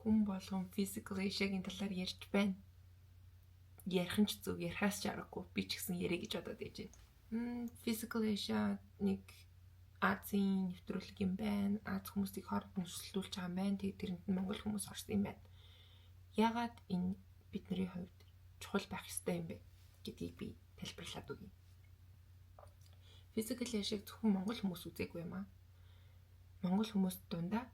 Хүн болгон Physical Asia-гийн талаар ярьж байна. Ярих нь ч зөв, ярихаас ч аргагүй. Би ч гэсэн яриа гэж бодоод байж байна. Physical Asia нэг Азийн нэвтрүүлэг юм байна. Ази хүмүүсийг хооронд нь өрсөлдүүлж байгаа юм байна. Тэгээд тэрэнд нь Монгол хүмүүс орсон юм байна. Яагаад энэ бидний хувьд чухал байх ёстой юм бэ гэдгийг би тайлбарлаад өгье. Physical Asia-г зөвхөн монгол хүмүүс үзээгүй юм аа. Монгол хүмүүс дундаа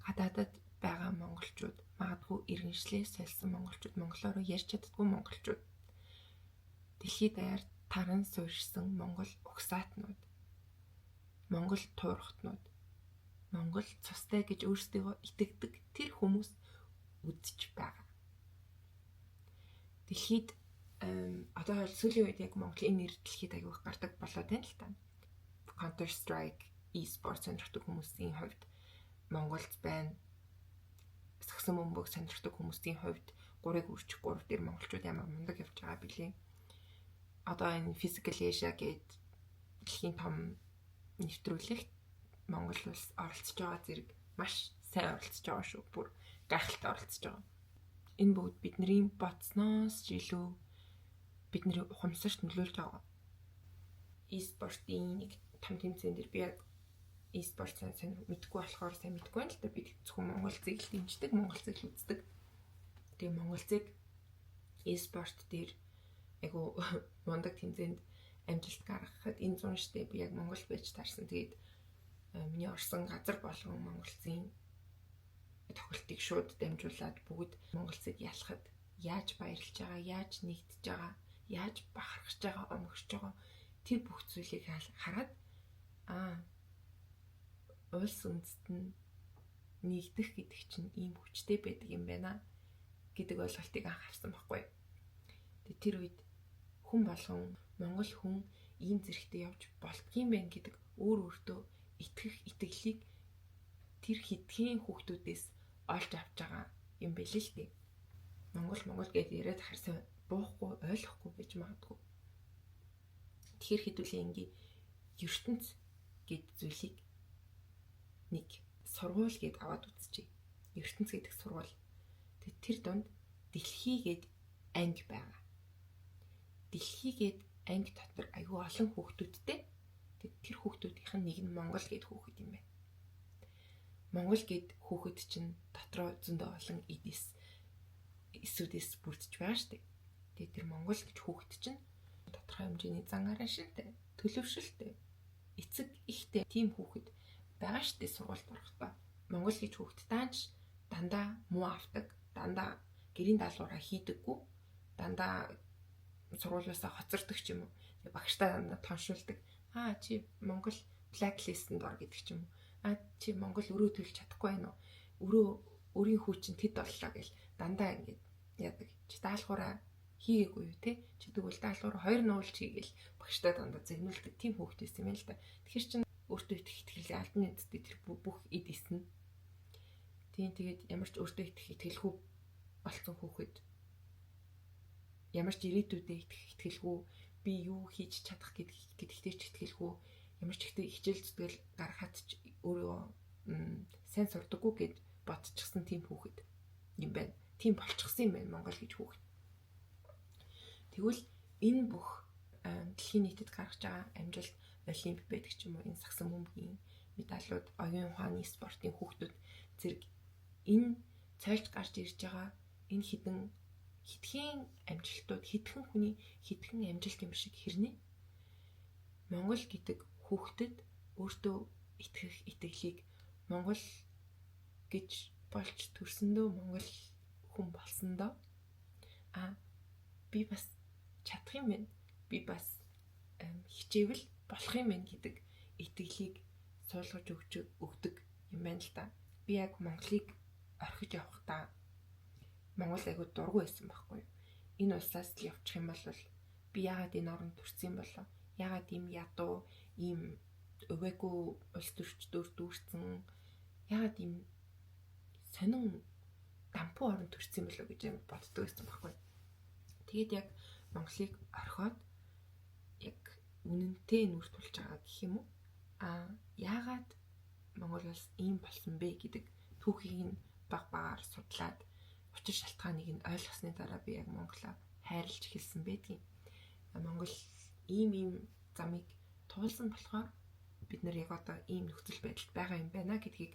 гадаадад байгаа монголчууд, магадгүй иргэншлээ сольсон монголчууд, монголоор ярьж чаддаггүй монголчууд, дэлхийд даяар таран суурьшсан монгол угсаатнууд, монгол туурхтнууд, монгол цустай гэж өөрсдийгөө итгэдэг тэр хүмүүс үзэж байгаа. Дэлхийд одоо сүүлийн үед яг Монголын энэ нэр дэлхийд аягүй гардаг болоод байна л та. Counter Strike, e-sport сонирхдаг хүмүүсийн хувьд Монголд байна. Сагсан бөмбөг сонирхдаг хүмүүсийн хувьд 3-ыг үрчих 3 дээр монголчууд ямар мундаг явж байгаа билээ. Одоо энэ Physical Asia гээд дэлхийн том нэвтрүүлэгт Монгол улс оролцож байгаа зэрэг маш сайн оролцож байгаа шүү. Бүр гайхалтай оролцож байгаа. Энэ бүгд бидний бодсноос ч илүү бидний ухамсарт нөлөөлж байгаа. E-спортын нэг том тэмцээн дээр би яг e-спорт сайн мэдэхгүй болохоор сайн мэдэхгүй байна л да. Би зөвхөн Монгол зэг л дэмждэг, Монгол зэг л үздэг. Тэгээ Монгол зэг e-спорт дээр айгу мундаг тэмцээнд амжилт гаргахад энэ зун штэ би яг Монгол байж таарсан. Тэгээд миний орсон газар болгон монголцын тоглолтыг шууд дамжуулаад бүгд монголцыг ялахад яаж баярлж байгаа, яаж нэгдэж байгаа, яаж бахархаж байгаа, омогшож байгаа тэр бүх зүйлийг хараад аа, улс үндэст нь нэгдэх гэдэг чинь ийм хүчтэй байдаг юм байна гэдэг ойлголтыг анх авсан байхгүй. Тэгээ тэр үед хүн болгон монгол хүн ийм зэрэгтэй явж болдгийм байх гэдэг өөр өөртөө итгэх итгэлийг тэр хэдхэн хүүхдүүдээс олж авч байгаа юм билээ л дээ. Монгол Монгол гэдээ яриад харсан буухгүй, ойлгохгүй байж магадгүй. Тэгэхээр хэдүүлээ ингээ ертөнц гэд зүйлийг нэг сургууль гэд аваад үзчихье. Ертөнц гэдэг сургууль. Тэг тэр дунд дэлхий гэд анги байгаа. Дэлхий гэд анги дотор айгүй олон хүүхдүүдтэй. Тэг тэр хүүхдүүдийнх нь нэг нь Монгол гэд хүүхэд юм байна. Монгол гэд хүүхэд чинь дотроо зөндөө олон эдис эсүүдээс бүрдэж байгаа шүү дээ. Тэгээ тэр Монгол гэж хүүхэд чинь тодорхой хэмжээний зан араншинтай, төлөвшөлтэй, эцэг ихтэй тийм хүүхэд байгаа шүү дээ сургуульд орохдоо. Монгол гэж хүүхэд даанч дандаа муу авдаг, дандаа гэрийн даалгавраа хийдэггүй, дандаа сургуулиасаа хоцордог ч юм уу. Тэгээ багштай дандаа тоншуулдаг. Аа, чи Монгол blacklist-д ор гэдэг ч юм уу. Аа, чи Монгол өрөө төлж чадахгүй байна уу? Өрөө өрийн хүү чинь тэд боллоо гэл дандаа ингэж яадаг. Чи даалгавраа хийгээгүй юу те? Чи тэгвэл даалгавар хоёр нуулж хийгээл багштай дандаа зэгнүүлдэг тийм хүүхэд байсан юм л да. Тэгэхээр чин өөртөө итгэх итгэлээ албаны үсттэй тэр бүх эд эснэ. Тийм, тэгээд ямар ч өөртөө итгэх итгэлгүй болсон хүүхэд, ямар ч ирээдүйдээ итгэх итгэлгүй, би юу хийж чадах гэдэгтээ ч итгэлгүй, ямар ч ихтэй хичээл зүтгэл гаргахад ч өөрөө сайн сурдаггүй гэд бодчихсон тийм хүүхэд юм байна. Тийм болчихсон юм байна Монгол гэж хүүхэд. Тэгвэл энэ бүх дэлхийн нийтэд гаргаж байгаа амжилт, олимп байдаг ч юм уу, энэ сагсан бөмбөгийн медалиуд, оюун ухааны спортын хүүхдүүд зэрэг энэ цойлж гарч ирж байгаа энэ хідэн хэдхэн амжилтууд, хэдхэн хүний хэдхэн амжилт юм шиг хэрнээ Монгол гэдэг хүүхдэд өөртөө итгэх итгэлийг, Монгол гэж болж төрсөндөө, Монгол хүн болсондоо а би бас чадах юм байна. Би бас хичээвэл болох юм байна гэдэг итгэлийг суулгаж өгч өгдөг юм байна л да. Би яг Монголыг орхиж явахдаа Монгол айгуу дургүй байсан байхгүй юу? Энэ улсаас л явчих юм бол би яагаад энэ оронд төрсөн юм болоо? Яагаад ийм ядуу, ийм увайгүй улс төрчдөр дүүрсэн, яагаад ийм сонин дампуу оронд төрсөн юм болоо гэж боддог байсан байхгүй. Тэгээд яг Монголыг орхиод яг үнэнтэй нүр тулж байгаа гэх юм уу? А яагаад Монгол улс ийм болсон бэ гэдэг түүхийг нь баг багаар судлаад учир шалтгааныг нь ойлгосны дараа би яг Монголоо хайрлж эхэлсэн байдгийн. Монгол ийм ийм замыг туулсан болохоор бид нар яг одоо ийм нөхцөл байдалд байгаа юм байна гэдгийг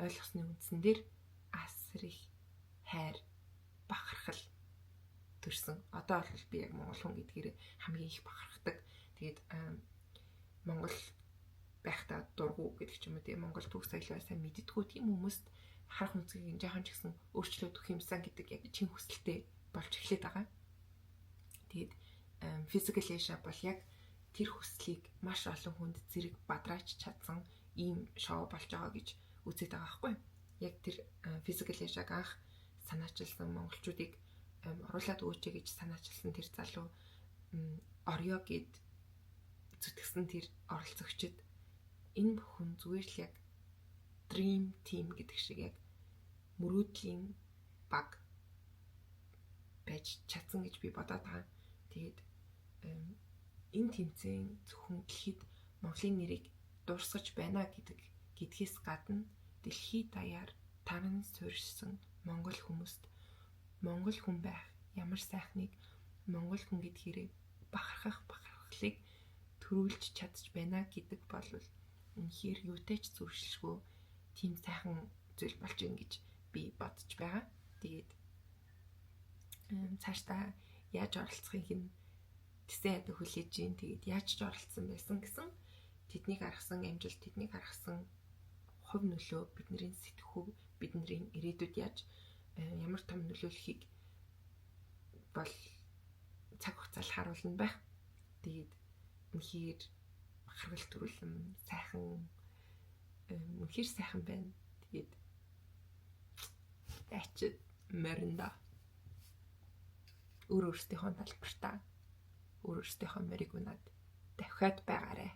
ойлгосны үндсэн дээр асар их хайр, бахархал төрсөн. Одоо бол би яг монгол хүн гэдгээр хамгийн их бахархдаг. Тэгээд Монгол байхдаа дургу гэдэг ч юм уу, тийм Монгол түүх соёлоо сайн мэддэггүй тийм хүмүүст харах өнцгийг нь жаахан ч гэсэн өөрчлөөд өгөх юмсан гэдэг яг чин хүсэлтэй болж эхлээд байгаа. Тэгээд Physical Asia бол яг тэр хүслийг маш олон хүнд зэрэг бадраач чадсан ийм шоу болж байгаа гэж үзээд байгаа байхгүй. Яг тэр Physical Asia-г анх санаачилсан, монголчуудыг оруулаад өгөөч гэж санаачилсан тэр залуу Орё гэд зүтгэсэн тэр оролцогчид, энэ бүхэн зүгээр л яг dream team гэдэг шиг яг мөрөөдлийн баг байж чадсан гэж би бодоод байгаа. Тэгээд энэ тэмцээн зөвхөн дэлхийд Монголын нэрийг дурсгаж байна гэдгээс гадна дэлхийд даяар таран суурьшсан монгол хүмүүст монгол хүн байх ямар сайхныг, монгол хүн гэдгээрээ бахархах бахархлыг төрүүлж чадж байна гэдэг бол үнэхээр юутай ч зөрчилшгүй тийм сайхан зүйл болж ийн гэж би бодож байгаа. Тэгээд цаашдаа яаж оролцохыг нь тэсэн ядаг хүлээж гин. Тэгээд яаж ч оролцсон байсан гэсэн тэднийг гаргасан амжилт, тэднийг гаргасан хувь нөлөө, бидний сэтгхүү, бидний ирээдүйд яаж ямар том нөлөөлөхийг бол цаг хугацаал харуулна байх. Тэгээд үнэхээр бахархал төрүүлэн сайхан, үнэхээр сайхан байна. Тэгээд дайчид моринда өөр өөрсдийнхөө талбартаа өөр өөрсдийнхөө морийг унаад давхиад байгаарэ.